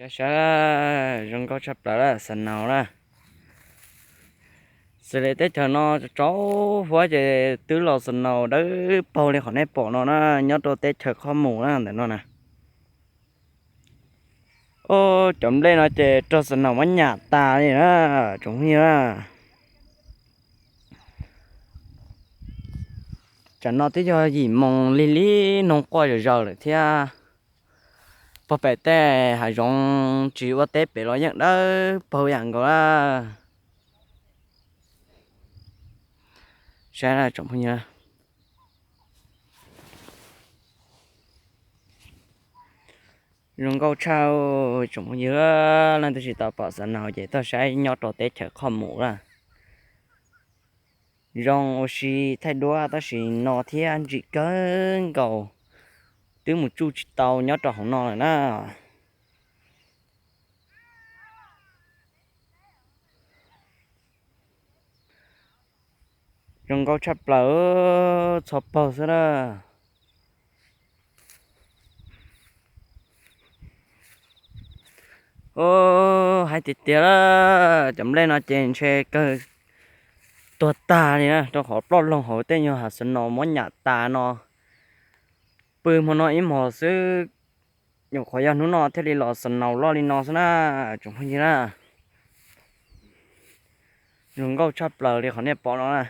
Saib, zoo nkauj tshaj plaws lawm, snow na. Xws li teb chaws no tsaus huab ces twb los snow dawb paug li qhov nej pom no na, nyob rau teb chaws qhov muag na ntawm no na. Ob, cov nplej no ces raug snow muab nyam tas li na, tsoom phooj ywg na. Tsam no twb yog yim moos lig lig noog quaj zom zaws lawm thiab. Pog pem tej hav zoov tsis ua teb pem los yeej dawb paug yam nkaus la. Saib tsoom phooj ywg, zoo nkauj tshaj. Tsoom phooj ywg, leej twg tsis tau pom snow ces tuaj saib nyob rau teb chaws qhov muag na. Zoo ua si thaij duab tab sis no thiab ntsim kawg nkaus, twb mus tsuj tsis tau nyob rau hauv no lawm na. Zoo nkauj tshaj plaws, txhua paug xwb na. Ub, hais tiag tiag la, cov nplej no ces ntshe kawg tuag tag li na, rau qhov ploj loo hauv tej nyuag hav snow muab nyam tas no. Pw hmo no ib hmos xwb, nyuam qhuav yog hnub no thiaj li los snow loj li no xwb na, tsoom phooj ywg na. Zoo nkauj tshaj plaws li qhov nej pom no na.